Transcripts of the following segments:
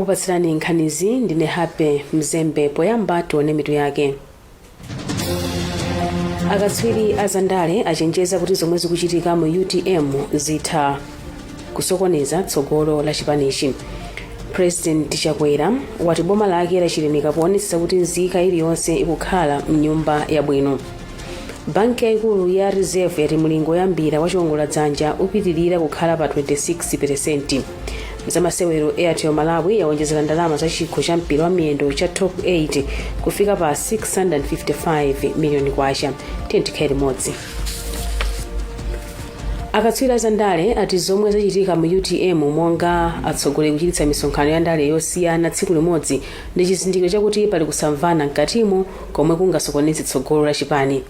Okupatsirani nkhanizi ndine Happy Mzembe. Poyamba tione mitu yake. Akatswiri azandale achenjeza kuti zomwe zikuchitika mu UTM zitha kusokoneza tsogolo la chipanichi. President Chakwera wati boma lake lachilimika poonetsetsa kuti nzika iliyonse ikukhala mnyumba yabwino. Banki yayikulu ya Reserve yati mlingo woyambira wa chiwongoladzanja upitirira kukhala pa 26%. Zamasewero, Airtel Malawi yawonjezera ndalama za chikho cha mpira wa miyendo cha Top 8 kufika pa 655 miliyoni kwacha. Tikhale limodzi. Akatswiri azandale ati zomwe zachitika mu UTM, monga atsogoleri kuchititsa misonkhano ya ndale yosiyana tsiku limodzi, ndi chizindikiro chakuti pali kusamvana mkatimo komwe kungasokoneze tsogolo la chipani.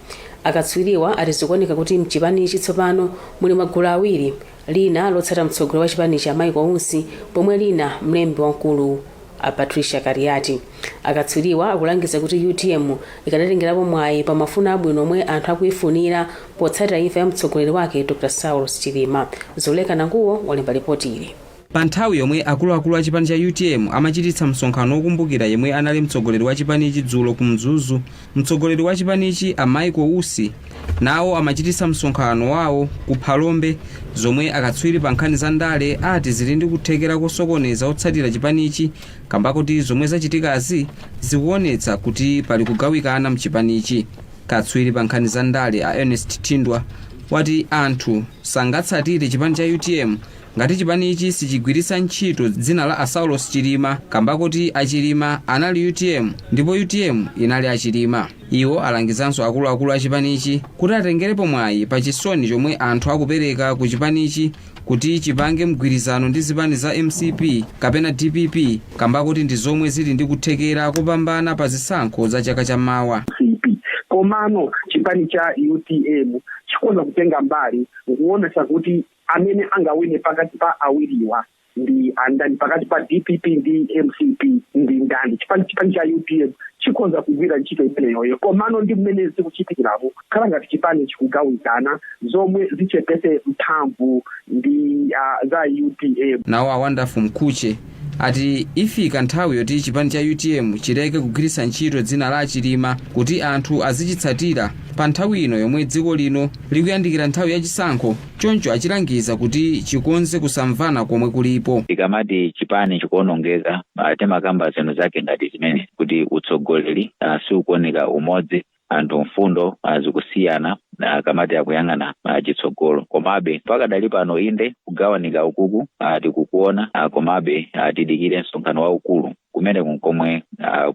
Akatswiriwa ati zikuoneka kuti mchipanichi tsopano muli magulu awiri, lina lotsata mtsogoleri wa chipanichi a Michael Usi, pomwe lina mlembi wamkulu a Patricia Kaliati. Akatswiriwa akulangiza kuti UTM ikanatengerapo mwayi pa mafuno abwino omwe anthu akuifunira potsatira imfa ya mtsogoleri wake Dr Saulos Chilima. Zoleka Nanguwo walemba ripoti ili. Pa nthawi yomwe akuluakulu a chipani cha UTM amachititsa msonkhano wokumbukira yemwe anali mtsogoleri wa chipanichi dzulo ku Mzuzu, mtsogoleri wa chipanichi a Michael Usi nawo amachititsa msonkhano wawo ku Phalombe, zomwe akatswiri pa nkhani za ndale ati zili ndi kuthekera kosokoneza otsatira chipanichi, kamba kuti zomwe zachitikazi zikuonetsa kuti pali kugawikana mchipanichi. Katswiri pa nkhani za ndale a Ernest Thindwa wati anthu sangatsatire chipani cha UTM ngati chipanichi sichigwiritsa ntchito dzina la a Saulos Chilima, kamba kuti achilima anali UTM ndipo UTM inali achilima. Iwo alangizanso akuluakulu a chipanichi kuti atengerepo mwayi pa chisoni chomwe anthu akupereka ku chipanichi kuti chipange mgwirizano ndi zipani za MCP kapena DPP, kamba kuti ndi zomwe zili ndi kuthekera kopambana pa zisankho za chaka chammawa. CP komano chipani cha UTM chikhoza kutenga mbali nkuonesa kuti amene angawine pakati pa awiriwa ndi andani, pakati pa DPP ndi MCP ndi ndani. Chipani cha UTM chikhoza kugwira ntchito imeneyoyo. Komano ndi mmene zikuchitikirapo, khala ngati chipani chikugawikana, zomwe zichepese mphamvu ndi za UTM. Nawo a Wonderful Mkhuche ati ifika nthawi yoti chipani cha UTM chileke kugwiritsa ntchito dzina la achilima kuti anthu azichitsatira pa nthawi ino yomwe dziko lino likuyandikira nthawi yachisankho. Choncho achilangiza kuti chikonze kusamvana komwe kulipo. Tikamati chipani chikuonongeka, timakamba zinthu zake ngati zimene kuti utsogoleri siukuoneka umodzi, anthu mfundo zikusiyana akamati akuyang'ana chitsogolo. Komabe pakadali pano, inde, kugawanika ukuku tikukuona, komabe tidikire msonkhano waukulu kumene kunkomwe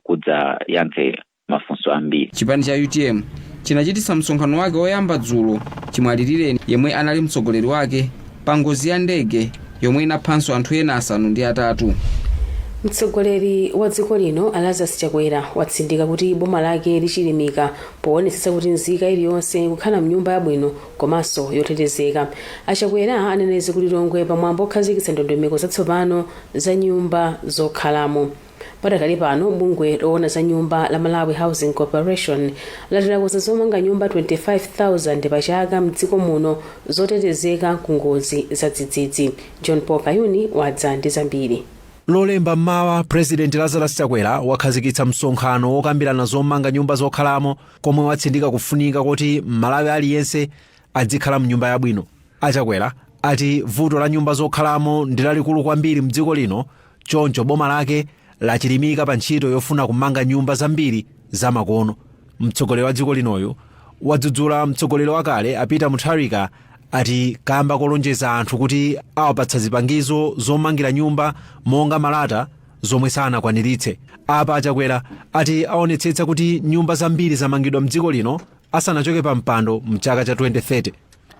kudzayankhe mafunso ambiri. Chipani cha UTM chinachititsa msonkhano wake woyamba dzulo chimwalirire yemwe anali mtsogoleri wake pa ngozi ya ndege yomwe inaphanso anthu ena 8. Mtsogoleri wa dziko lino a Lazarus Chakwera watsindika kuti boma lake lichilimika poonetsetsa kuti nzika iliyonse ikukhala mnyumba yabwino komanso yotetezeka. Achakwera anena izi ku Lilongwe pamwambo okhazikitsa ndondomeko zatsopano za nyumba zokhalamo. Padakali pano, bungwe loona za nyumba la Malawi Housing Corporation lati lakonza zomanga nyumba 25,000 pa chaka mdziko muno zotetezeka ku ngozi za dzidzidzi. John Paul Kayuni wadza ndi zambiri. Lolemba mmawa, President Lazarus Chakwera wakhazikitsa msonkhano wokambirana zomanga nyumba zokhalamo, komwe watsindika kufunika kuti Mmalawi aliyense adzikhala mnyumba yabwino. Achakwera ati vuto la nyumba zokhalamo ndi lalikulu kwambiri mdziko lino, choncho boma lake lachilimika pa ntchito yofuna kumanga nyumba zambiri zamakono. Mtsogoleri wa dziko linoyu wadzudzula mtsogoleri wakale a Peter Mutharika ati kamba kolonjeza anthu kuti awapatsa zipangizo zomangira nyumba monga malata, zomwe sanakwaniritse. Apa Achakwera ati aonetsetsa kuti nyumba zambiri zamangidwa mdziko lino asanachoke pa mpando mchaka cha 2030.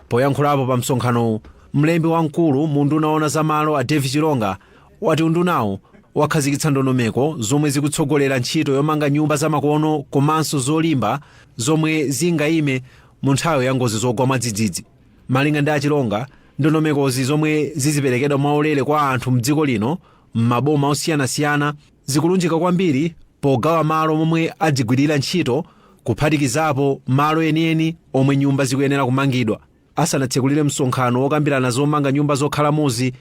Poyankhulapo pa msonkhanowu, mlembi wamkulu mu unduna woona za malo a David Chilonga wati undunawu wakhazikitsa ndondomeko zomwe zikutsogolera ntchito yomanga nyumba zamakono komanso zolimba zomwe zingayime mu nthawi ya ngozi zogwa mwadzidzidzi. Malinga ndi Achilonga, ndondomekozi, zomwe ziziperekedwa mwaulere kwa anthu mdziko lino m'maboma osiyanasiyana, zikulunjika kwambiri pogawa malo momwe adzigwirira ntchito, kuphatikizapo malo enieni omwe nyumba zikuyenera kumangidwa. Asanatsekulire msonkhano wokambirana zomanga nyumba zokhalamozi,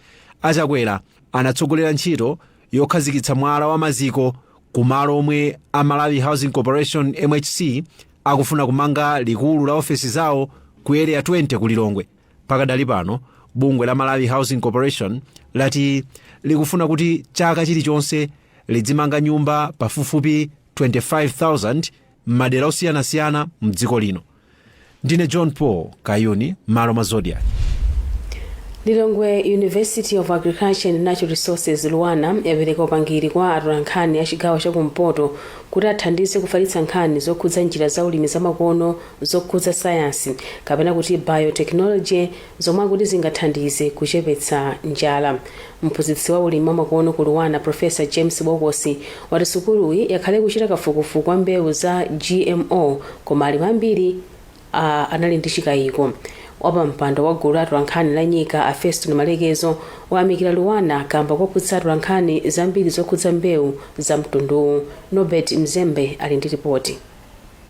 Achakwera anatsogolera ntchito Yokhazikitsa mwala wa maziko kumalo omwe a Malawi Housing Corporation, MHC, akufuna kumanga likulu la ofesi zawo ku Area 20 ku Lilongwe. Pakadali pano bungwe la Malawi Housing Corporation lati likufuna kuti chaka chilichonse lidzimanga nyumba pafupifupi 25,000 m'madera osiyanasiyana mdziko lino. Ndine John Paul Kayuni, malo mwa Zodiak. Lilongwe University of Agriculture and Natural Resources, LUANAR, yapereka upangiri kwa atolankhani a chigawo chakumpoto kuti athandize kufalitsa nkhani zokhudza njira za ulimi zamakono zokhudza sayansi, kapena kuti biotechnology, zomwe akuti zingathandize kuchepetsa njala. Mphunzitsi wa ulimi wamakono ku LUANAR, Professor James Bokosi, wati sukuluyi yakhale kuchita kafukufuku wa mbewu za GMO, koma alimi ambiri anali ndi chikayiko. Wapampando wa gulu la atolankhani la Nyika, a Feston Malekezo, wayamikira LUANAR kamba kophunzitsa atolankhani zambiri zokhudza mbewu za mtunduwu. Norbert Mzembe ali ndi ripoti.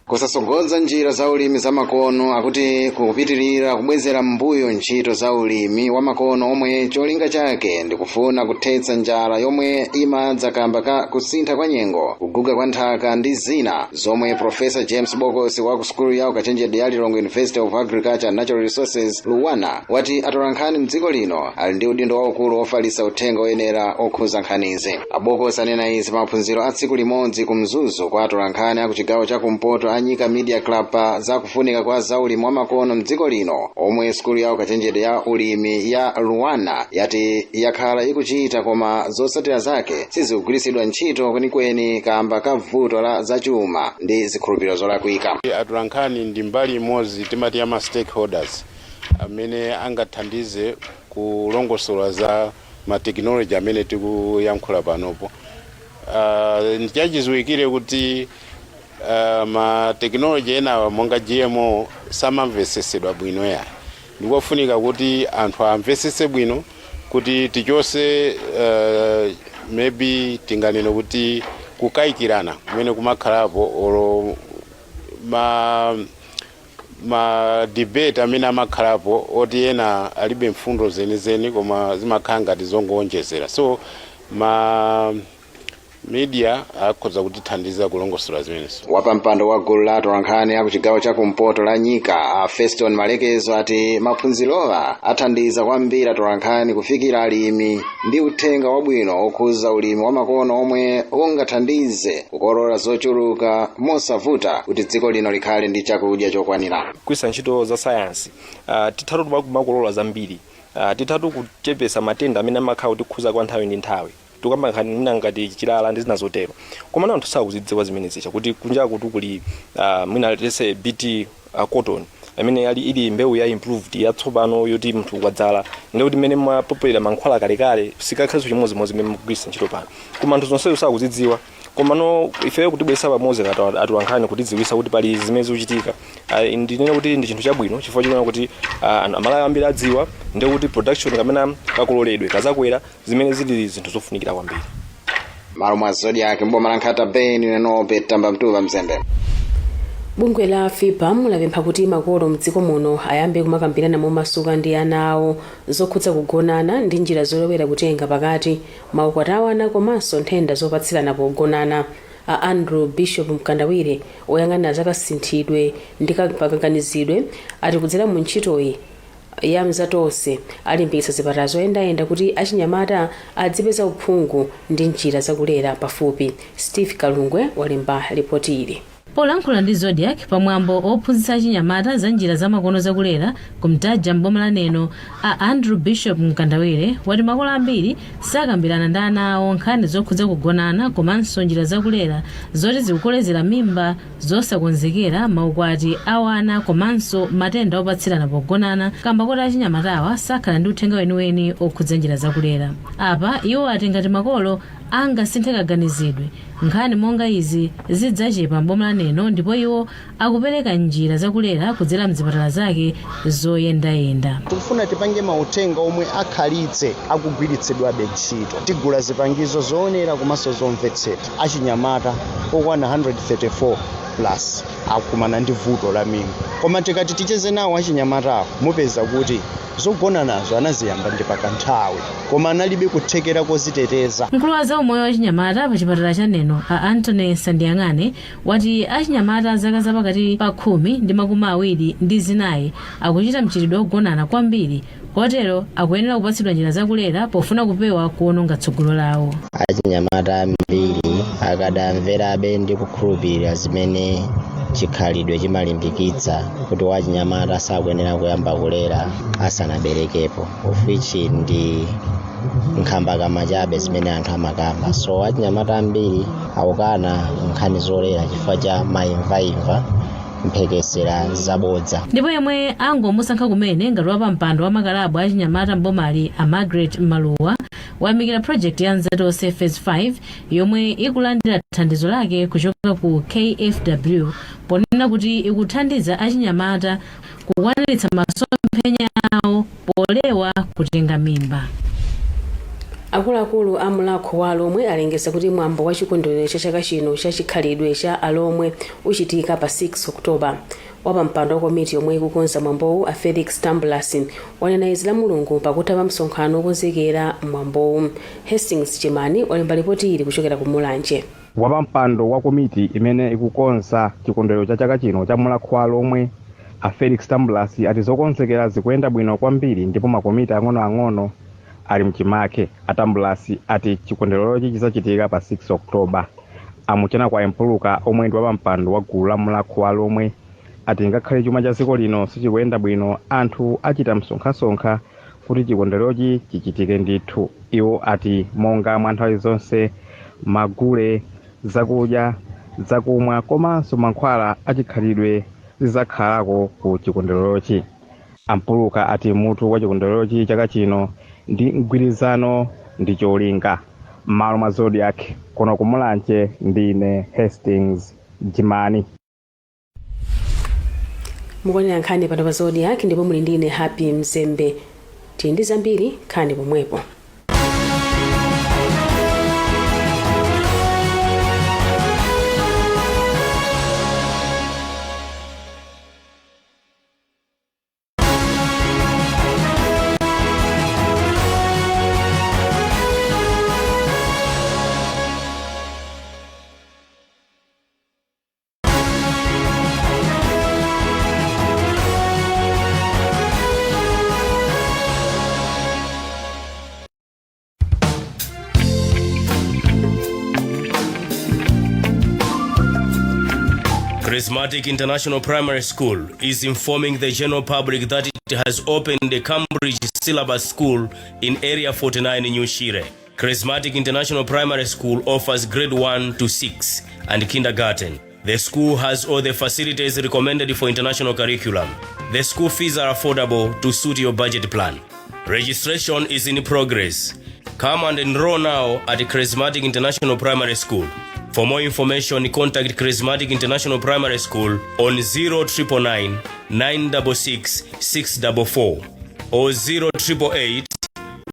Kusasogoza njira za ulimi zamakono akuti kupitirira kubwezera m'mbuyo ntchito za ulimi wamakono, omwe cholinga chake ndikufuna kuthetsa njala yomwe imadza kamba ka kusintha kwa nyengo, kuguga kwa nthaka ndi zina, zomwe Professor James Bokosi wa ku sukulu ya ukachenjede ya Lilongwe University of Agriculture and Natural Resources, LUANAR, wati atolankhani mdziko lino ali ndi udindo waukulu wofalitsa uthenga oyenera okhuza nkhanizi. Abokosi anena izi pa maphunziro a tsiku limodzi ku Mzuzu kwa atolankhani a ku chigawo chakumpoto a Nyika Media Club pa zakufunika kwa zaulimi wamakono mdziko lino, omwe sukulu ya ukachenjede ya ulimi ya LUANAR yati yakhala ikuchita, koma zotsatira zake sizikugwiritsidwa ntchito kwenikweni kamba ka vuto la zachuma ndi zikhulupiriro zolakwika. Atolankhani ndi mbali imodzi timati ya ma stakeholders amene angathandize kulongosola za ma technology amene tikuyankhula panopo. Ndichachidziwikire kuti ma technology enawa monga GMO samamvesesedwa bwino ya. Ndikofunika kuti anthu amvesese bwino kuti tichose maybe tinganene kuti kukayikirana kumene kumakhalapo, olo ma debate amene amakhalapo oti ena alibe mfundo zenizeni koma zimakhala ngati zongoonjezera. So ma media akhoza kutithandiza kulongosola zimenezo. Wapampando wa gulu la atolankhani aku chigawo chakumpoto la Nyika, a Feston Malekezo, ati maphunzirowa athandiza kwambiri atolankhani kufikira alimi ndi uthenga wabwino okhuza ulimi wamakono omwe ungathandize kukolola zochuluka mosavuta kuti dziko lino likhale ndi chakudya chokwanira. Kugwiritsa ntchito za sayansi, tithatu kumakolola zambiri, tithatu kuchepesa matenda amene amakhala kutikhuza kwa nthawi ndi nthawi, tikamba nkhani mwina ngati chilala ndi zina zotero. Koma anthu sakuzidziwa zimene zicha kuti kunjaku kuli mwina lese BT cotton amene ali ili mbewu ya improved yatsopano yoti munthu ukadzala ndi kuti mmene mwapopolera mankhwala kalekale sikakhalenso chimodzimodzi mmene mukugwiritsa ntchito pano, koma anthu zonsezo sakuzidziwa. Komano ifeyo kutibweretsa pamodzi ngati atolankhani kutidziwitsa kuti pali zimene zikuchitika, ndinene kuti ndi chinthu chabwino chifukwa chikuona kuti Amalawi ambiri adziwa ndi kuti production kamene kakololedwe kazakwera, zimene zili zinthu zofunikira kwambiri. Malo mwa Zodiak, mboma la Nkhata Bay, ndine Tamba Mtuva Mzembe. Bungwe la FPAM lapempha kuti makolo mdziko muno ayambe kumakambirana momasuka ndi ana awo zokhudza kugonana ndi njira zolowera kutenga pakati, maukwati awo ana komanso nthenda zopatsirana pogonana. A Andrew Bishop Mkandawire, oyang'anira zakasinthidwe ndi pakaganizidwe, ati kudzera mu ntchitoyi ya Mzatonse alimbikitsa zipatala zoyendayenda kuti achinyamata adzipeza uphungu ndi njira zakulera pafupi. Steve Kalungwe walemba ripoti ili. Polankhula ndi Zodiak pamwambo ophunzitsa achinyamata za njira zamakono zakulera ku Mtaja mboma la Neno, a Andrew Bishop Mkandawire wati makolo ambiri sakambirana ndi ana awo nkhani zokhudza kugonana komanso njira zakulera zoti zikukolezera mimba zosakonzekera, maukwati awana komanso matenda opatsirana pogonana, kamba kuti achinyamatawa sakhala ndi uthenga weniweni okhudza njira zakulera. Apa iwo ati ngati makolo angasinthe kaganizidwe, nkhani monga izi zidzachepa mboma la Neno, ndipo iwo akupereka njira zakulera kudzera mzipatala zake zoyendayenda. Tikufuna tipange mauthenga omwe akhalitse akugwiritsidwabe ntchito. Tigula zipangizo zoonera komanso zomvetsera. Achinyamata okwana 134 plus akumana ndi vuto la mimba. Koma tikati ticheze nawo achinyamatawo, mupeza kuti zogona nazo anaziyamba ndi pakanthawi, koma analibe kuthekera koziteteza. Mkulu wa zaumoyo wa chinyamata pa chipatala cha Neno, a Anthony Sandiyang'ane, wati achinyamata zaka zapakati pa 10 ndi 24 akuchita mchitidwe wogonana kwambiri, kotero akuyenera kupatsidwa njira zakulera pofuna kupewa kuwononga tsogolo lawo. Achinyamata ambiri akadamverabe ndi kukhulupirira zimene chikhalidwe chimalimbikitsa kuti wachinyamata sakuyenera kuyamba kulera asanaberekepo, of which ndi nkhambakama chabe zimene anthu amakamba. So achinyamata ambiri akukana nkhani zolera chifukwa cha maimvaimva, mphekesera zabodza. Ndipo yemwe angomusankha kumene ngati wapampando wa makalabu achinyamata mbomali, a Margaret Maluwa, wayamikira project ya Nzatonse Phase 5 yomwe ikulandira thandizo lake kuchoka ku KfW, ponena kuti ikuthandiza achinyamata kukwaniritsa masomphenya awo polewa kutenga mimba. Akuluakulu a Mulhako wa Alomwe alengeza kuti mwambo wa chikondwerero cha chaka chino cha chikhalidwe cha Alomwe uchitika pa 6 Oktoba. Wapampando wa komiti yomwe ikukonza mwambowu, a Felix Tambulasi, wanena izi la Mulungu pakutha pa msonkhano wokonzekera mwambowu. Hastings Chimani walemba ripoti ili kuchokera ku Mulanje. Wapampando wa komiti imene ikukonza chikondwerero cha chaka chino cha Mulhako wa Alomwe, a Felix Tambulasi, ati zokonzekera zikuyenda bwino kwambiri ndipo makomiti ang'onoang'ono ali mchimake. Atambulasi ati chikondwererochi chizachitika pa 6 Oktoba. Amuchena kwa Empuluka, omwe ndi wapampando wa gulu la Mulhako wa Alomwe, ati ngakhale chuma cha dziko lino sichikuyenda bwino, anthu achita msonkhasonkha kuti chikondwererochi chichitike ndithu. Iwo ati monga mwa nthawi zonse, magule, zakudya, zakumwa komanso mankhwala achikhalidwe zidzakhalako ku chikondwererochi. Ampuluka ati mutu wa chikondwererochi chaka chino ndi mgwirizano ndi cholinga. M'malo mwa Zodiak kuno kumulanje, ndine Hastings Jimani. Mukuonera nkhani pano pa Zodiak ndipo muli ndine Happy Mzembe. Tili ndi zambiri, nkhani pomwepo. Charismatic International Primary School is informing the general public that it has opened the Cambridge Syllabus School in Area 49 in New Shire. Charismatic International Primary School offers grade 1 to 6 and kindergarten. The school has all the facilities recommended for international curriculum. The school fees are affordable to suit your budget plan. Registration is in progress. Come and enroll now at Charismatic International Primary School. For more information, contact Charismatic International Primary School on 0999 966 644 or 0888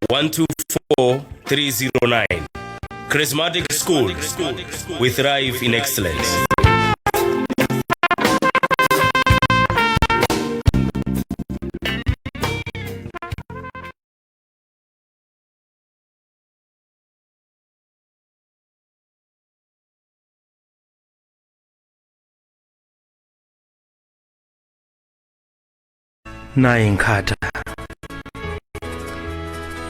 124 309. Charismatic School. We thrive in excellence. Nayi nkhata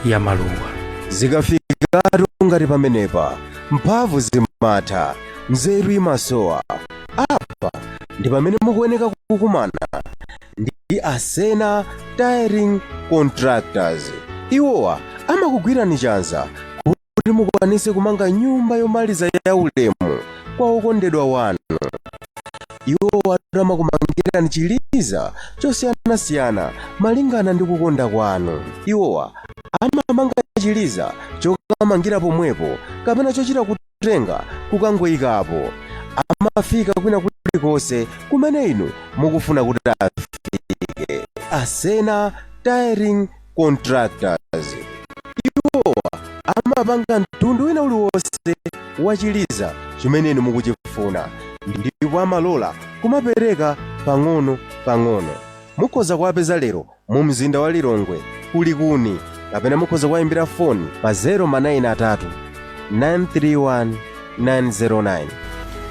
ya maluwa. Zikafikatu ngati pamenepa, mphamvu zimatha, nzeru imasowa. Apa ndi pamene mukuyeneka kukumana ndi Asena Tiling Contractors. Iwowa amakugwirani chanza kuti mukwanise kumanga nyumba yomaliza ya ulemu kwa okondedwa wanu. Iwowa amakumangirani chiliza chosiyanasiyana malingana ndi kukonda kwanu. Iwowa amamanga chiliza chokamangira pomwepo kapena chochita kutenga kukangoyikapo. Amafika kwina kulikonse kumene inu mukufuna kuti afike. Asena Tiling Contractors, iwowa amapanga mtundu wina uliwonse wa chiliza chimene inu mukuchifuna. Ndipo amalola kumapereka pang'ono pang'ono. Mukhoza kuwapeza lero mu mzinda wa Lilongwe kulikuni, kapena mukhoza kuwayimbira foni pa 093 931 909.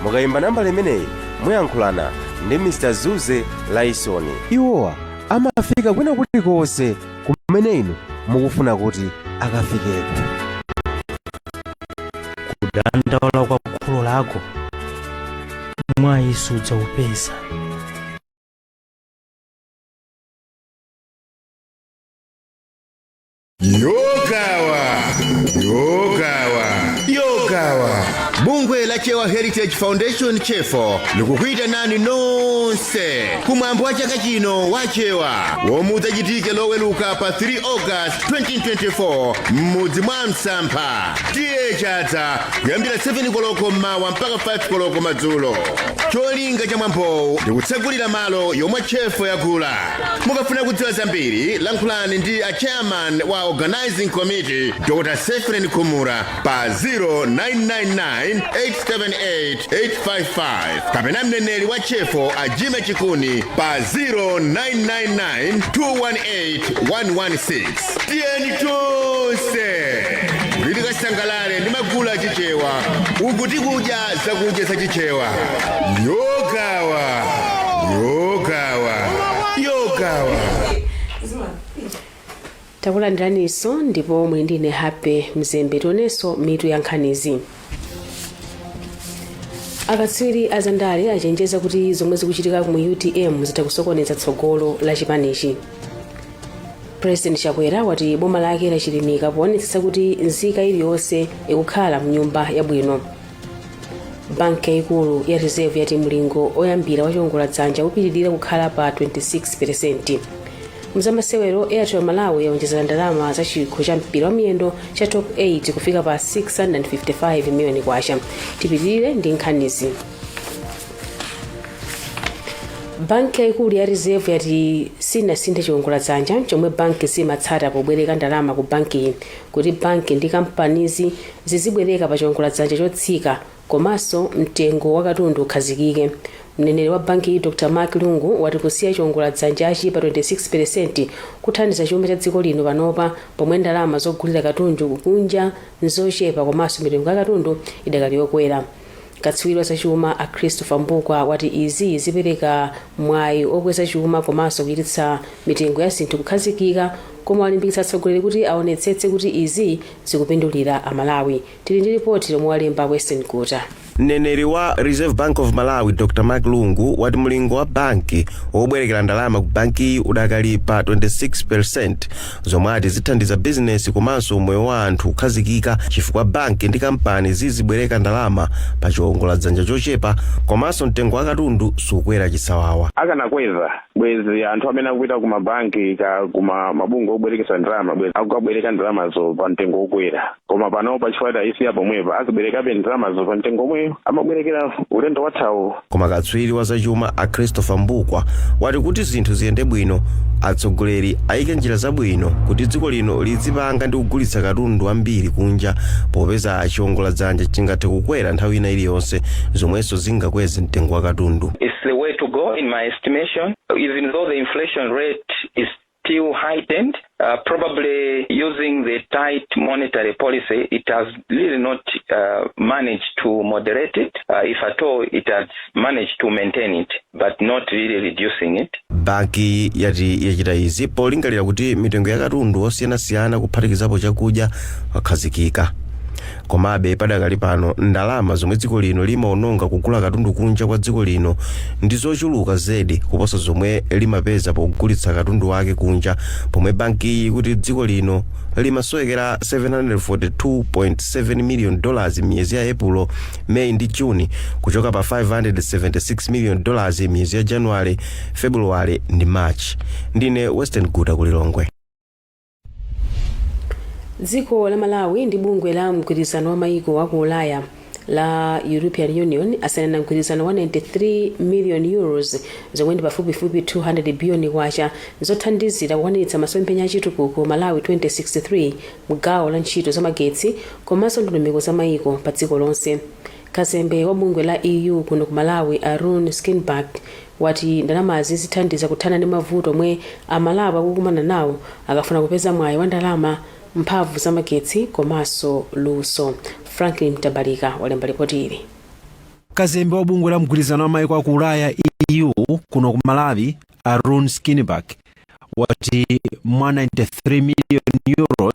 Mukayimba nambala imeneyi muyankhulana ndi Mr Zuze Laisoni. Iwowa amafika kwina kulikonse kumene inu mukufuna kuti akafikeko. Kudandaula kwa kholo lako mwayi sudzaupeza. Yogawa, yogawa, yogawa. Bungwe la Chewa Heritage Foundation, CHEFO, likukuitanani nonse kumwambo wa chaka chino wa Chewa womwe udzachitike Loweluka pa 3 August 2024 m'mudzi mwa Msampha, T/A Chadza, kuyambira 7 koloko mmawa mpaka 5 koloko madzulo. Cholinga cha mwambowu ndi kutsegulira malo yomwe CHEFO yagula. Mukafuna kudziwa zambiri, lankhulani ndi a chairman wa organizing committee, Dr Sefren Kumura, pa 0999 878 855, kapena mneneri wa CHEFO a Jime Chikuni pa 0999 218 116. Tiyeni tonse kuti tikasangalale ndi magulu achichewa uku tikudya zakudya zachichewa. Yogawa, yogawa, yogawa. Takulandiraninso ndipo muli ndine Happy Mzembe. Tionenso mitu ya nkhanizi. Akatswiri azandale achenjeza kuti zomwe zikuchitika mu UTM zitha kusokoneza tsogolo la chipanichi. President Chakwera wati boma lake lachilimika poonetsetsa kuti nzika iliyonse ikukhala mnyumba yabwino. Banki yayikulu ya Reserve yati mlingo oyambira wa chiwongoladzanja upitirira kukhala pa 26%. Mzamasewero, Airtel Malawi yaonjezera ndalama za chikho cha mpira wa miyendo cha Top 8 kufika pa 655 miliyoni kwacha. Tipitirire ndi nkhanizi. Banki yayikulu ya Reserve yati sinasinthe chiwongoladzanja chomwe banki zimatsata pobwereka ndalama ku bankiyi, kuti banki ndi kampanizi zizibwereka pa chiwongoladzanja chotsika komanso mtengo wa katundu ukhazikike. Mneneri wa bankiyi, Dr Mark Lungu, wati kusiya chiwongoladzajachi pa 26% kuthandiza chuma cha dziko lino panopa pomwe ndalama zogulira katundu kunja nzochepa komanso mitengo ya katundu idakali yokwera. Katswiri wa zachuma a Christopher Mbukwa wati izi zipereka mwayi okweza chuma komanso kuchititsa mitengo ya zinthu kukhazikika, koma walimbikitsa atsogoleri kuti aonetsetse kuti izi zikupindulira Amalawi. Tili ndi ripoti lomwe walemba Western Guta. Mneneri wa Reserve Bank of Malawi, Dr Mark Lungu, wati mlingo wa banki wobwerekera ndalama ku bankiyi udakali pa 26%, zomwe ati zithandiza bizinesi komanso moyo wa anthu kukhazikika, chifukwa banki ndi kampani zizibwereka ndalama pa chiwongoladzanja chochepa komanso mtengo wa katundu sukwera chisawawa. Akanakweza, bwezi anthu amene akupita ku mabanki ka kuma mabungwe obwerekesa ndalama bwezi akukabwereka ndalamazo pa mtengo wokwera, koma panopa chifukwa tayisiya pomwepa, azibwerekabe ndalamazo pa mtengo omwe amabwerekera ulendo wathawo. Koma katswiri wa zachuma a Christopher Mbukwa wati kuti zinthu ziyende bwino, atsogoleri ayike njira zabwino kuti dziko lino lizipanga ndi kugulitsa katundu ambiri kunja, popeza chiwongoladzanja chingathe kukwera nthawi ina iliyonse, zomwenso zingakweze mtengo wa katundu. It's the way to go in my estimation. Even though the inflation rate is still heightened, probably using the tight monetary policy, it has really not managed to moderate it. If at all, it has managed to maintain it, but not really reducing it. Banki yati yachita izi polingalira kuti mitengo ya katundu osiyanasiyana, kuphatikizapo chakudya, wakhazikika. Komabe padakali pano ndalama zomwe dziko lino limaononga kugula katundu kunja kwa dziko lino ndi zochuluka zedi kuposa zomwe limapeza pogulitsa katundu wake kunja, pomwe bankiyi kuti dziko lino limasowekera $742.7 million miyezi ya Epulo, Meyi ndi Juni, kuchoka pa $576 million miyezi ya Januwale, Februwale ndi March. Ndine Western Guta ku Lilongwe. Dziko la Malawi ndi bungwe la mgwirizano wa maiko aku Ulaya la European Union asayinana mgwirizano wa €93 million, zomwe ndi pafupifupi 200 billion kwacha, zothandizira kukwaniritsa masomphenya achitukuko Malawi 2063 mgawo la ntchito zamagetsi komanso ndondomeko za maiko pa dziko lonse. Kazembe wa bungwe la EU kuno ku Malawi, Rune Skinnebach, wati ndalamazi zithandiza kuthana ndi mavuto omwe Amalawi akukumana nawo akafuna kupeza mwayi wa ndalama, mphamvu zamagetsi komanso luso. Franklin Mtabalika walemba ripoti ili. Kazembe wa bungwe la mgwirizano wa maiko aku Ulaya, EU, kuno ku Malawi, Rune Skinnebach, wati mwa €93 million,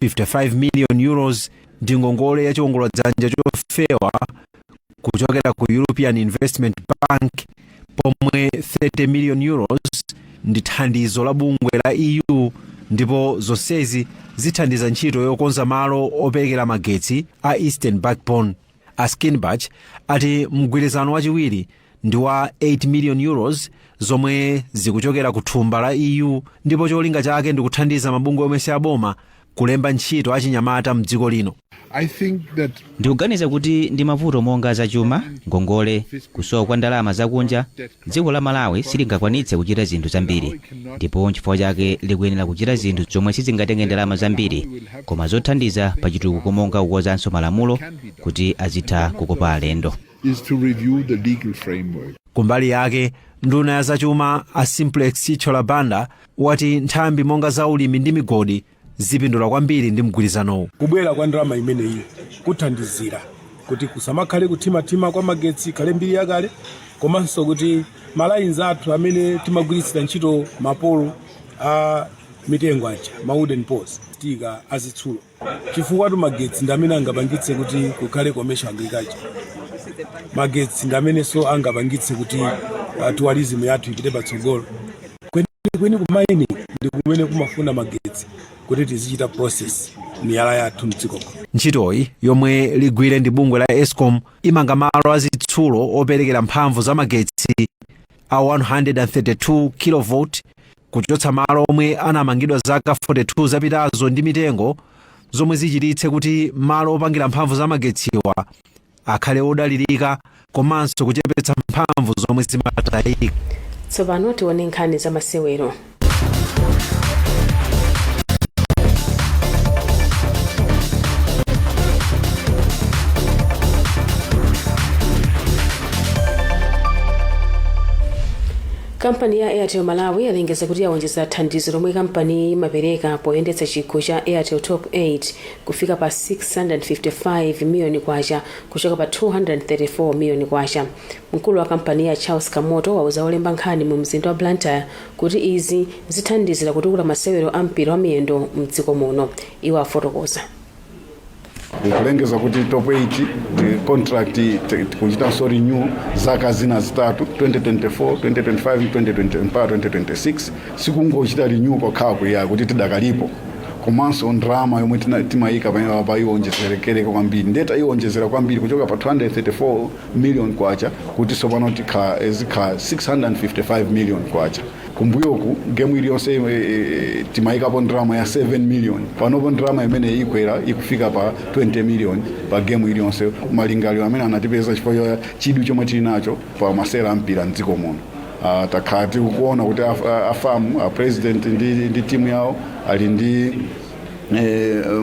€55 million ndi ngongole ya chiwongoladzanja chofewa kuchokera ku European Investment Bank, pomwe €30 million ndi thandizo la bungwe la EU, ndipo zonsezi zithandiza ntchito yokonza malo operekera magetsi a Eastern Backbone. A Skinnebach ati mgwirizano wachiwiri ndi wa €8 million zomwe zikuchokera ku thumba la EU, ndipo cholinga chake ndi kuthandiza mabungwe omwe si aboma kulemba ntchito achinyamata mdziko lino. Ndikuganiza kuti ndi mavuto monga zachuma, ngongole, kusowa kwa ndalama zakunja, dziko la Malawi silingakwanitse kuchita zinthu zambiri, ndipo nchifukwa chake likuyenera kuchita zinthu zomwe sizingatenge ndalama zambiri koma zothandiza pa chitukuko, monga kukonzanso malamulo kuti azitha kukopa alendo. Is to review the legal framework. Kumbali yake, nduna ya zachuma a Simplex Chithyola Banda wati nthambi monga za ulimi ndi migodi zipindula kwambiri ndi mgwirizanowu. Kubwera kwa ndalama imeneyi kuthandizira kuti kusamakhale kuthimathima kwa magetsi, khale mbiri yakale, komanso kuti ma lines athu amene timagwiritsira ntchito, mapolo a mitengo aja, ma wooden poles, tika azitsulo, chifukwa tu magetsi ndi amene angapangitse kuti kukhale commercial agriculture. Magetsi ndi amenenso angapangitse kuti tourism yathu ipite patsogolo. Kwenikweni ku mining ndi kumene kumafuna magetsi kuti tizichita process miyala yathu mdzikoko. Ntchitoyi, yomwe ligwire ndi bungwe la ESCOM, imanga malo azitsulo operekera mphamvu za magetsi a 132 kilovolt, kuchotsa malo omwe anamangidwa zaka 42 zapitazo ndi mitengo, zomwe zichititse kuti malo opangira mphamvu za magetsiwa akhale odalirika komanso kuchepetsa mphamvu zomwe zimatayika. Tsopano tione nkhani za masewero. Kampani ya Airtel Malawi yalengeza kuti yawonjeza thandizo lomwe kampani imapereka poyendetsa chikho cha Airtel Top 8 kufika pa 655 miliyoni kwacha, kuchoka pa 234 miliyoni kwacha. Mkulu wa kampani ya, Charles Kamoto, wauza olemba nkhani mu mzinda wa Blantyre kuti izi zithandizira kutukula masewero a mpira wa miyendo mdziko muno. Iwo afotokoza. Kulengeza kuti Top 8 contract tikuchitanso renew zaka zina 3, 2024, 2025, 2020 mpaka 2026. Sikungochita renew kokhaku ya kuti tidakalipo, komanso ndalama yomwe timayika pamene pa iwonjezerekereka kwambiri. Ndeta iwonjezera kwambiri kuchoka pa 234 million kwacha kuti tsopano zikhala 655 million kwacha. Kumbuyoku game iliyonse timayikapo ndalama ya 7 million. Panopo ndalama imene ikwera, ikufika pa 20 million pa game iliyonse. Malingaliro amene anatipeza chifukwa cha chidwi chomwe tili nacho pa masewera ampira mdziko muno. Takhala tikukuona kuti a FAM, a president ndi timu yawo ali ndi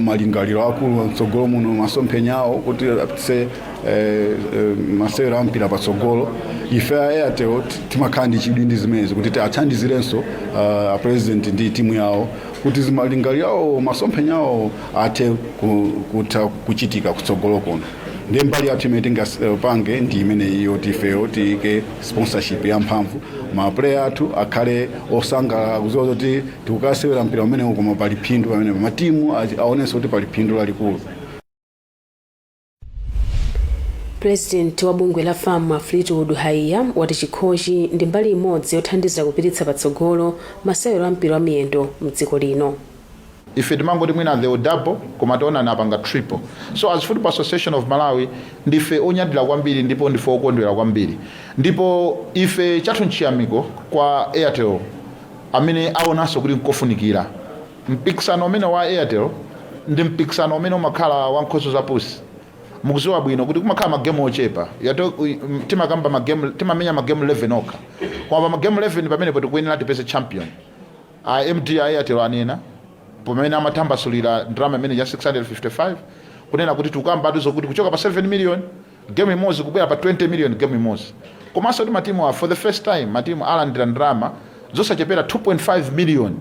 malingaliro akulu mtsogolo muno, masomphenya awo kuti apitise masewero ampira patsogolo. Ife a Airtel timakhala ndi chidwi ndi zimenezi kuti tiathandizirenso a president ndi timu yawo kuti malingaliro awo, masomphenya awo athe kutha kuchitika kutsogolo kuno. Ndiye mbali yathu imene tingapange ndi imene iyo, tifeyo tiyike sponsorship ya mphamvu, ma player athu akhale osangalala kudziwa kuti tikukasewera mpira umenewu koma pali phindu pamenepo, matimu aonenso kuti pali phindu lalikulu. President wa bungwe la FAM, Fleetwood Haiya, wati chikhochi ndi mbali imodzi yothandiza kupititsa patsogolo masewero a mpira wa miyendo mdziko lino. Ife timangoti mwina they will double, koma tiona napanga triple. So as Football Association of Malawi ndife onyadira kwambiri ndipo ndife okondwera kwambiri, ndipo ife chathu nchiyamiko kwa Airtel amene aonanso kuti nkofunikira. Mpikisano umene wa Airtel ndi mpikisano umene umakhala wa nkhoso zapusi. Mukuziwa bwino kuti kumakhala magemu ochepa. Timakamba magemu, timamenya magemu 11 okha, koma pa magemu 11 pamenepo tikuyenera tipeze champion. A MD a Airtel anena pamene amatambasulira ndalama imene ya 655 kunena kuti tikukamba zokuti kuchoka pa 7 million Game imodzi kubwera pa 20 million game imodzi. Komanso kuti matimu for the first time matimu alandira ndalama zosachepera 2.5 million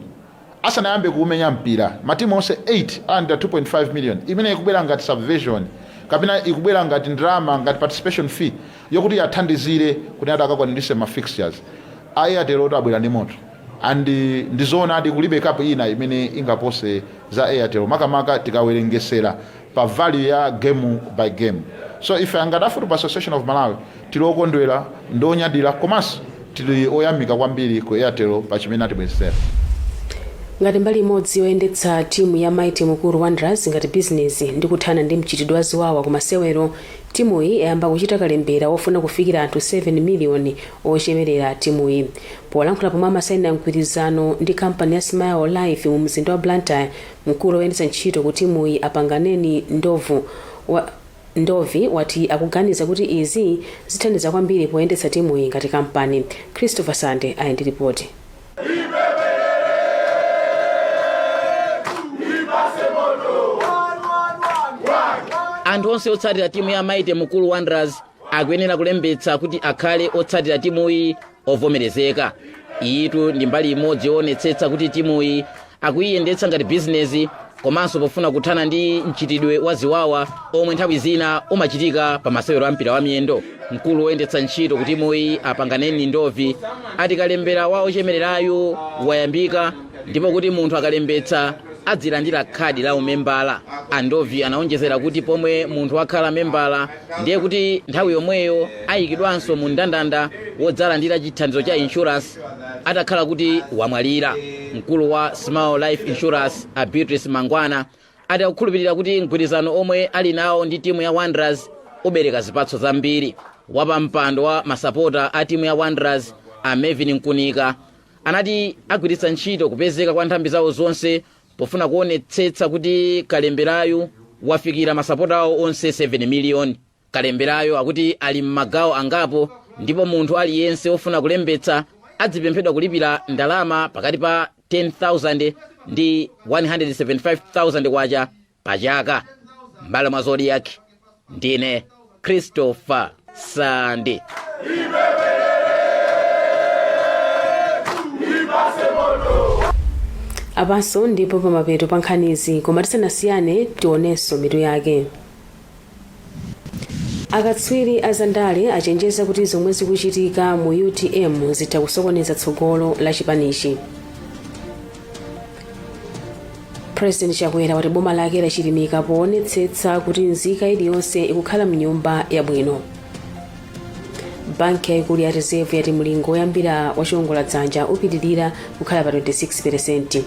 asanayambe kuumenya mpira. Matimu onse 8 alandira 2.5 million imene ikubwera ngati subvention kapena ikubwera ngati ndalama, ngati participation fee yokuti yathandizire kuti ati akakwanirise ma fixtures. A Airtel oti abwera ndi moto, and ndizoonadi, kulibe cup ina imene ingapose za Airtel, makamaka tikawerengesera pa value ya game by game. So ife ngati a Football Association of Malawi tili okondwera ndi onyadira, komanso tili oyamika kwambiri ku Airtel pa chimene atibwezera. Ngati mbali imodzi yoyendetsa timu ya Mighty Mukuru Wanderers ngati bizinesi ndi kuthana ndi mchitidwe wa ziwawa ku masewero, timuyi yayamba kuchita kalembera wofuna kufikira anthu 7 miliyoni ochemerera timuyi. Polankhula pomwe amasayina mgwirizano ndi kampani ya Smile Life mu mzinda wa Blantyre, mkulu woyendetsa ntchito ku timuyi, Apanganeni Ndovu wa Ndovi, wati akuganiza kuti izi zithandiza kwambiri poyendetsa timuyi ngati kampani. Christopher Sande ali ndi ripoti. Anthu onse otsatira timu ya Mighty Mukuru Wanderers akuyenera kulembetsa kuti akhale otsatira timuyi ovomerezeka. Iyitu ndi mbali imodzi yoonetsetsa kuti timuyi akuyiyendetsa ngati bizinesi, komanso pofuna kuthana ndi mchitidwe wa ziwawa omwe nthawi zina umachitika pa masewero a mpira wa miyendo. Mkulu woyendetsa ntchito ku timuyi, Apanganeni Ndovi, ati kalembera wa ochemererayu wayambika ndipo kuti munthu akalembetsa adzilandira khadi la umembala. Andovi anaonjezera kuti pomwe munthu akhala membala, ndiye kuti nthawi yomweyo ayikidwanso mu mndandanda wodzalandira chithandizo cha insurance atakhala kuti wamwalira. Mkulu wa Smile Life Insurance, a Beatrice Mangwana, ati akukhulupirira kuti mgwirizano omwe ali nawo ndi timu ya Wanderers ubereka zipatso zambiri. Wapampando wa masapota a timu ya Wanderers, a Mervin Nkunika, anati agwiritsa ntchito kupezeka kwa nthambi zawo zonse pofuna kuonetsetsa kuti kalemberayu wafikira masapota awo onse 7 miliyoni. Kalemberayo akuti ali m'magawo angapo, ndipo munthu aliyense wofuna kulembetsa adzipemphedwa kulipira ndalama pakati pa 10,000 ndi 175,000 kwacha pa chaka. M'malo mwa Zodiak, ndine Christopher Sande. Apanso ndipo pamapeto pa nkhanizi, koma tisanasiyane tionenso mitu yake. Akatswiri a zandale achenjeza kuti zomwe zikuchitika mu UTM zitha kusokoneza tsogolo la chipanichi. President Chakwera wati boma lake lachilimika poonetsetsa kuti nzika iliyonse ikukhala mnyumba yabwino. Banki yayikulu ya Reserve yati mlingo woyambira wa chiwongoladzanja upitirira kukhala pa 26%.